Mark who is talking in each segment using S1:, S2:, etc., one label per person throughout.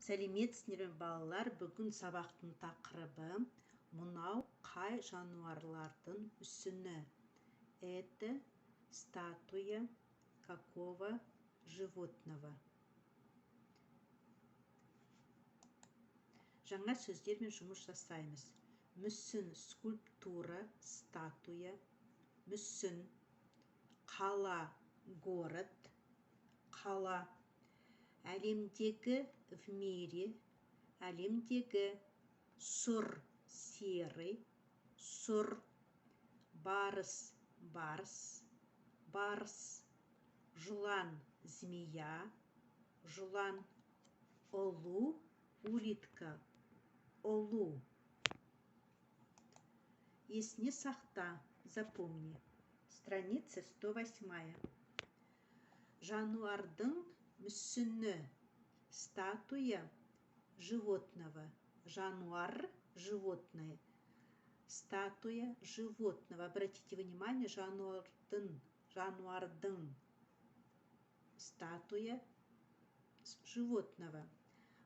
S1: Сәлеметсіздер ме, балалар! Бүгін сабақтың тақырыбы: «Мынау қай жануарлардың мүсіні?» Это статуя какого животного? Жаңа сөздермен жұмыс жасаймыз. Мүсін – скульптура, статуя, мүсін. Қала – город, қала. Әлемдегі – в мире, әлемдегі. Сұр – серый, сұр. Барыс – барс, барс. Жылан – змея, жылан. Ұлу – улитка, ұлу. Есіне сақта – запомни. Страница 108. Жануардың мүсіні – статуя животного. Жануар – животное, статуя животного. Обратите внимание: жануардың, жануардың, статуя животного.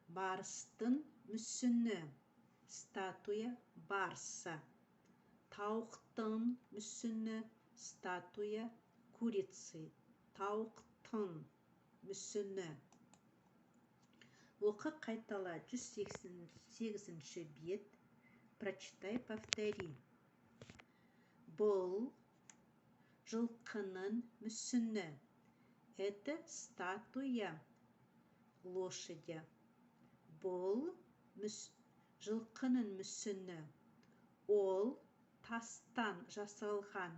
S1: Барыстың мүсіні – статуя барса. Тауықтың мүсіні – статуя курицы. Тауықтың мүсіні. Оқы, қайтала, 108 бет. Прочитай, повтори. Бұл жылқының мүсіні. Это статуя лошади. Бұл жылқының мүсіні. Ол тастан жасалған.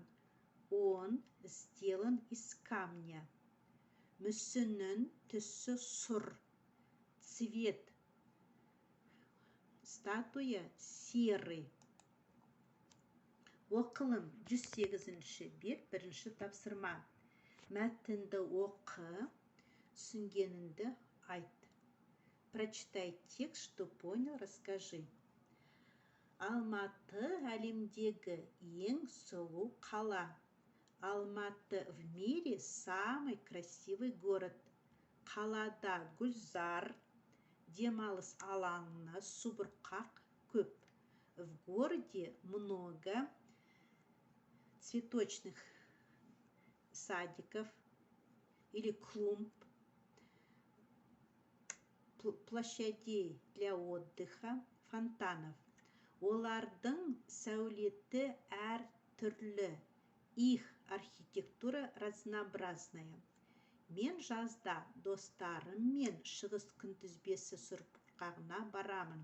S1: Он сделан из камня. Мүсіннің түсі сұр. Цвет статуя серый. Оқылым, 108 бет, бірінші тапсырма. Мәтінді оқы, түсінгеніңді айт. Прочитай текст, что понял, расскажи. Алматы – әлемдегі ең сұлу қала. Алматы в мире самый красивый город. Қалада гүлзар, демалыс алаңы, субұрқақ көп. В городе много цветочных садиков или клумб, площадей для отдыха, фонтанов. Олардың сәулеті әр түрлі. Их архитектура разнообразная. Мен жазда достарыммен Шығыс күнтізбесі субұрқағына барамын.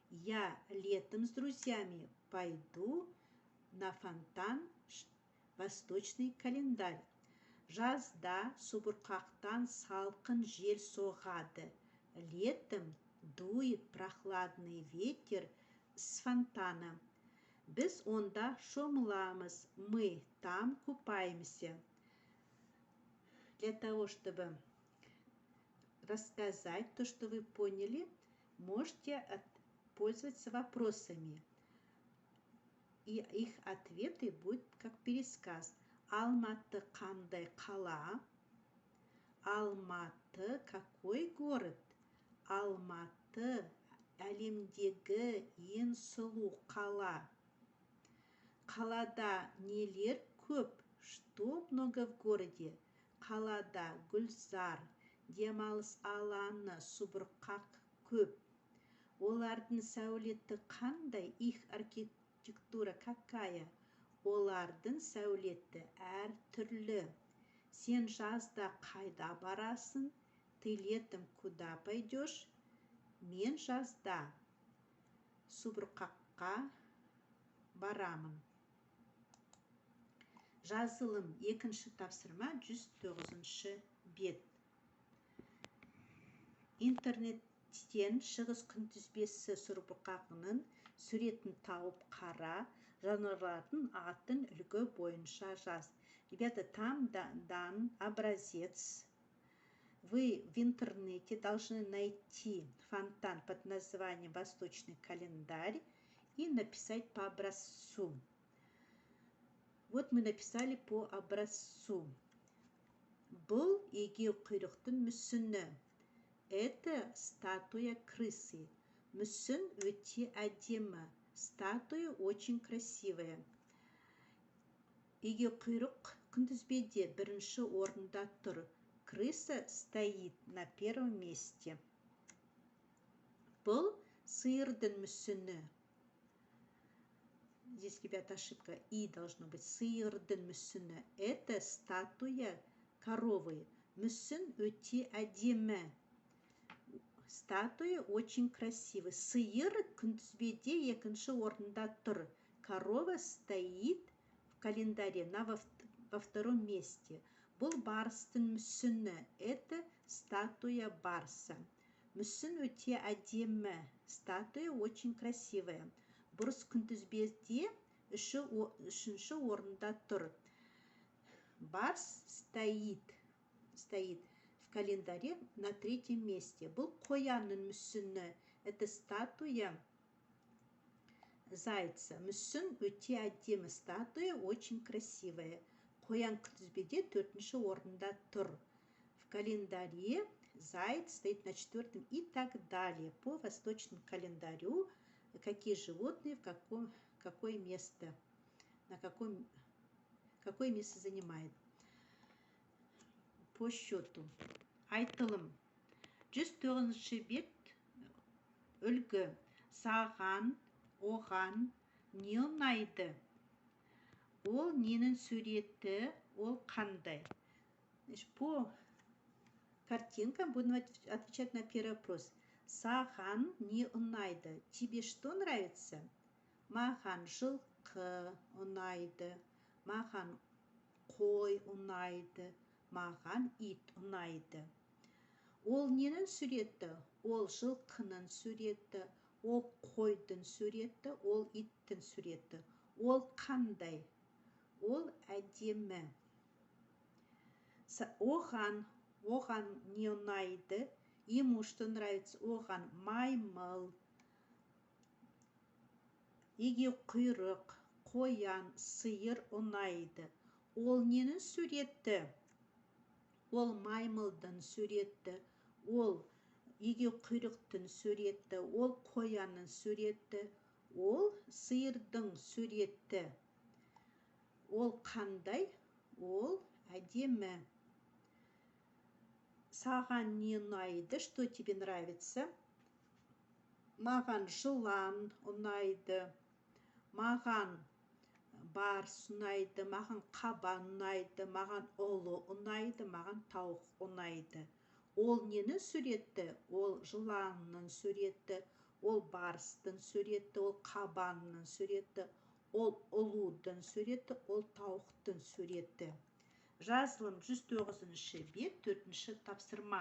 S1: Я летом с друзьями пойду на фонтан «Восточный календарь». Жазда субұрқақтан салқын жел соғады. Летом дует прохладный ветер с фонтана. Біз онда шомыламыз. Мы там купаемся. Для того чтобы рассказать то, что вы поняли, можете пользоваться вопросами, и их ответы будут как пересказ. Алматы қандай қала? Алматы какой город? Алматы әлемдегі ең сұлу қала. Қалада нелер көп? Что много в городе? Қалада гүлзар, демалыс алаңы, субұрқақ көп. Олардың сәулеті қандай? Их архитектура какая? Олардың сәулеті әр түрлі. Сен жазда қайда барасың? Ты летом куда пойдешь? Мен жазда субұрқаққа барамын. Жазылым, екінші тапсырма, 109 бет. Интернеттен Шығыс күнтізбесі субұрқағының суретін тауып қара, жануарлардың атын үлгі бойынша жаз. Ребята, там дан образец. Вы в интернете должны найти фонтан под названием «Восточный календарь» и написать по образцу. Вот мы написали по образцу. Бұл егеуқұйрықтың мүсіні. Это статуя крысы. Мүсін өте әдемі. Статуя очень красивая. Егеуқұйрық күнтізбеде бірінші орында тұр. Крыса стоит на первом месте. Бұл сиырдың мүсіні. Здесь, ребята, ошибка. И должно быть. Сиырдың мүсіні. Это статуя коровы. Мүсін өте әдемі. Статуя очень красивый. Сиыр күнтізбеде екінші орында тұр. Корова стоит в календаре во втором месте. Бұл барыстың мүсіні. Это статуя барса. Мүсін өте әдемі. Статуя очень красивая. Барыс күнтізбеде үшінші орында тұр. Барс стоит в календаре на третьем месте. Бұл қоянның мүсіні. Это статуя зайца. Мүсін өте әдемі. Статуя очень красивая. Қоян күнтізбеде төртінші орында тұр. В календаре заяц стоит на четвертом, и так далее. По восточному календарю какие животные в каком, какое место, на каком, какое место занимает по счету. Айтылым. 109 бет, үлгі. Саған, оған не ұнайды? Ол ненің суреті? Ол қандай? Значит, по картинкам будем отвечать на первый вопрос. Саған не ұнайды? Тебе что нравится? Маған жылқы ұнайды, маған қой ұнайды, маған ит ұнайды. Ол ненің суреті? Ол жылқының суреті, ол қойдың суреті, ол иттің суреті. Ол қандай? Ол әдемі. Оған не ұнайды? Ему что нравится? Оған маймыл, егеуқұйрық, қоян, сиыр ұнайды. Ол ненің суреті? Ол маймылдың суреті, ол егеуқұйрықтың суреті, ол қоянның суреті, ол сиырдың суреті. Ол қандай? Ол әдемі. Саған не ұнайды? Что тебе нравится? Маған жылан ұнайды, маған барс ұнайды, маған қабан ұнайды, маған ұлу ұнайды, маған тауық ұнайды. Ол ненің суреті? Ол жыланның суреті, ол барстың суреті, ол қабанның суреті, ол ұлудың суреті, ол тауықтың суреті. Жазылым. 109 бет, төртінші тапсырма.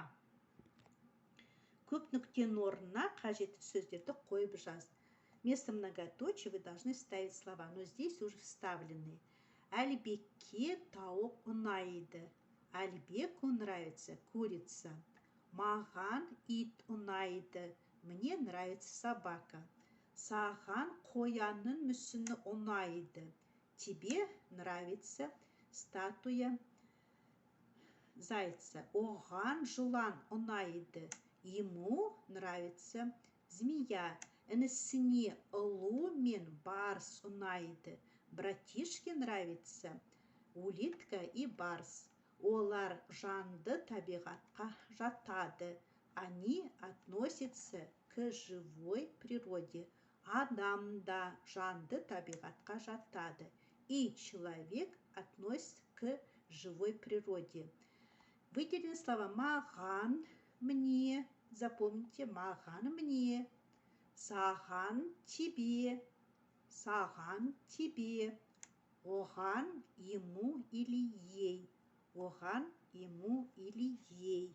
S1: Көп нүктенің орнына қажетті сөздерді қойып жаз. Вместо многоточия вы должны ставить слова, но здесь уже вставлены. Әлібекке тауық ұнайды. Әлібеку нравится курица. Маған ит ұнайды. Мне нравится собака. Саған қоянның мүсіні ұнайды. Тебе нравится статуя зайца. Оған жылан ұнайды. Ему нравится змея. Інісіне ұлу мен барс ұнайды. Братишке нравится улитка и барс. Олар жанды табиғатқа жатады. Они относятся к живой природе. Адам да жанды табиғатқа жатады. И человек относится к живой природе. Выделены слова маған — мне. Запомните: маған — мне, саған — тебе, саған — тебе, оған — ему или ей, оған — ему или ей.